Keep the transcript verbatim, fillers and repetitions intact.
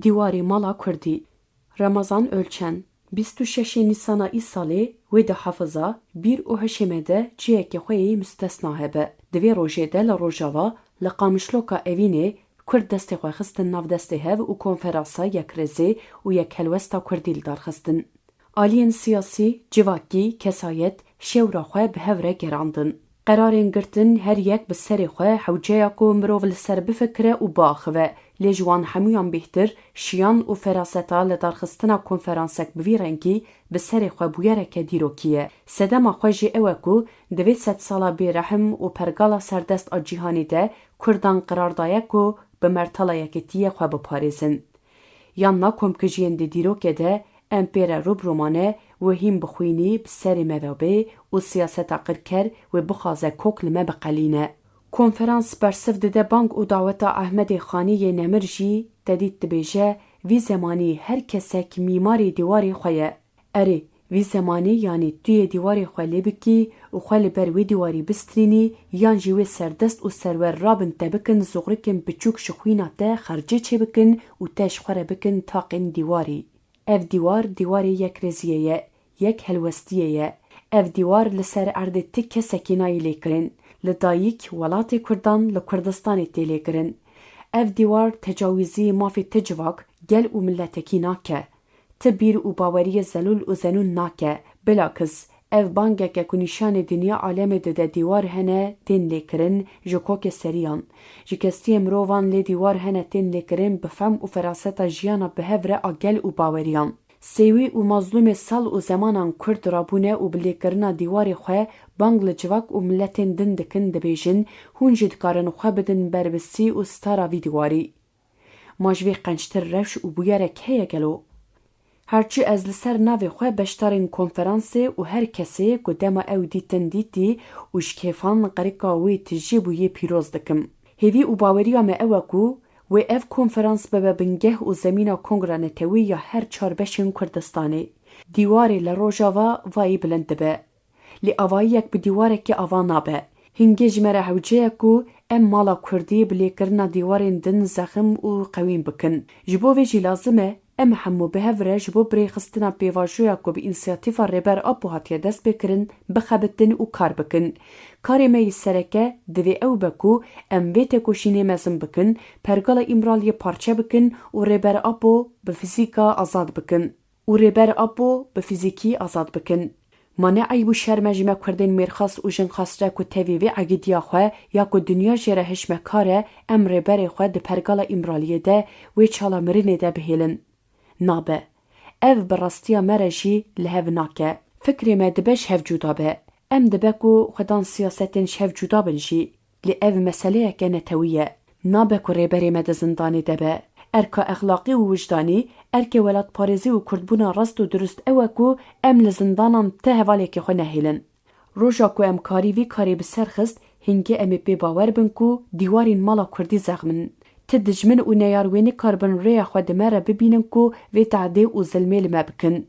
Dîwarê mala Kurdî. Remezan Ölçen, bîst û şeşê Nîsana îsalê wê dihefiza bîr û hişê me de cihekê xwe yê mustesna hebe. Di vê rojê de li Rojava, li Qamişloka Evînê, Kurd destê xwe xistin nav destê hev û konferansa yekrêzê û yekhelwesta Kurdî li dar xistin. Aliyên siyasî, civakî, kesayet, şêwra xwe bi hev re gerandin. Qerarên girtin her yek bi serê xwe hewce ya ku mirov li ser bifikire û biaxive, lê ji wan hemûyan bêhtir şiyan û feraseta li darxistina konferansek bi vî rengî bi serê xwe bûyereke dîrokî ye. Sedema xwe jî ew e ku di vê sedsala bêrehm û pergala serdest a cîhanê de Kurdan qirar daye ku bi mertala yekitiyê xwe biparêzin. Yan na komkujiyên di dîrokê de em pê re rû bi rû mane, wê hîn bi xwînî bi serê me ve bê û siyaseta qirker wê bixwaze kok li me biqelîne. Konferans bersiv dide bang û daweta Ehmedê Xanî yê nemir jî, te dît dibêje, vî zemanî her kesek mîmarê dîwarê xwe ye. Erê, vî zemanî yanî tu yê dîwarê xwe lê bikî û xwe li ber wê dîwarî bistrînî, yan jî wê serdest û serwer rabin te bikin zuxrikên piçûk ji xwîna te xercê çêbikin û te ji xwe re bikin taqên dîwarî. Ev dîwar, dîwarê yekrêziyê ye, yek helwestiyê ye. Ev dîwar li ser erdê ti kesekî nayê lêkirin. Li dayik, welatê Kurdan li Kurdistanê tê lêkirin. Ev dîwar tecawîzî mafê ti civak, gel û miletekî nake. Ti bîr û baweriyê zelûl û zenûn nake. Bilakis, ev bangek e ku nîşanê dinya alemê dide dîwar hene tên lêkirin ji kokê seriyan. Ji kestiyê mirovan lê dîwar hene tên lêkirin bi fehm û feraseta jiyana bi hev re a gel û baweriyan. Sêwî û mazlûmê sal û zemanan Kurd rabûne û bi lêkirina dîwarê xwe bang li civak û miletên din dikin, dibêjin, hûn jî dikarin xwe bidin ber bi sî û stara vî dîwarî. Ma ji vê qençtir rewş û bûyerek heye gelo? Herçi ez li ser navê xwe beşdarên konferansê û her kesê ku dema ew dîtin dîtî û ji kêfan qerika wê tijî bûyê pîroz dikim. Hêvî û baweriya me ew e ku wê ev konferans bibe bingeh û zemîna Kongra Netewî ya her çar beşên Kurdistanê. Dîwarê li Rojava vayî bilind dibe. Lê avayiyek bi dîwarekê ava nabe. Hingê ji me re hewce ye ku em mala Kurdî bi lêkirina dîwarên din zexm û qewîn bikin. Ji bo vê jî lazim e em hemû bi hev re ji bo birêxistina pêvajoya ku bi însiyatîfa Rêber Apo hatiye destpêkirin, bixebitin û kar bikin. Karê me yê sereke divê ew be ku em vê têkoşînê mezin bikin, pergala Îmraliyê parçe bikin û Rêber Apo bi fizîka azad bikin. û Rêber Apo bi fizîkî azad bikin. Ma ne eyb û şerm e ji me Kurdên mêrxas û jinxas re ku tevî vê egîdiya xwe ya ku dinya jê re hişmekar e, em Rêberê xwe di pergala Îmraliyê de wê çala mirinê de bihêlin? Nabe. Ev bi rastiya me re jî li hev nake. Fikrê me dibe ji hev cuda be. Em dibe ku xwedan siyasetên ji hev cuda bin jî. Lê ev meseleyeke netewî ye. Nabe ku rêberê me di zindanê de be. Erka exlaqî û wijdanî, erkê welatparêzî û kurdbûna rast û dirust ew e ku em li zindanan ti hevalekê xwe nehêlin. Roja ku em karî vî karê bi ser xist, hingê em ê pê bawer bin ku dîwarên mala kurdî zexm in. Ti dijmin û neyar wê nikarbin rêya xwe di me re bibînin ku vê tehdê û zilmê li me bikin.